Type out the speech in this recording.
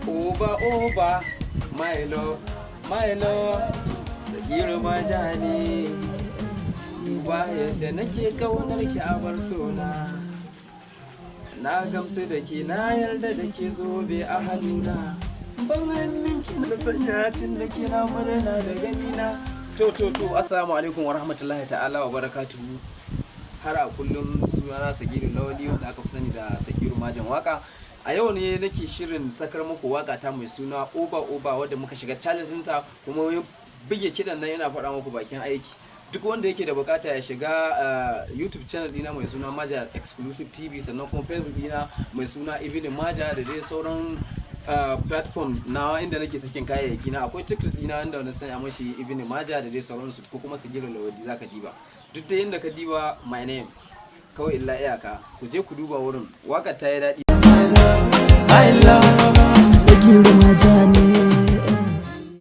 Oba oba, my love, my love, Sagiru Majani. Duba yadda nake kaunar ki, a bar sona. Na gamsu da ke, na yarda da ke, zobe a hannuna. Ban hannun ki na sanya tun da ke na murna da ganina. To to to, assalamu alaikum wa rahmatullahi ta'ala wa barakatuhu. Har a kullum sunana Sagiru Lawali, wanda aka fi sani da Sagiru Majan Waka. A yau ne nake shirin sakar muku waka ta mai suna Oba Oba, wadda muka shiga challenge ɗinta, kuma ya bige kiɗan nan yana faɗa muku bakin aiki. Duk wanda yake da bukata ya shiga YouTube channel dina mai suna Maja Exclusive TV, sannan kuma Facebook dina mai suna Ibn Maja, da dai sauran platform na inda nake sakin kayayyaki na. Akwai TikTok dina inda wani sanya mashi Ibn Maja da dai sauransu, ko kuma Sagiru Lawadi zaka diba. Duk da yanda ka diba my name kawai, illa iyaka ku je ku duba wurin. Waka ta yi daɗi. My love,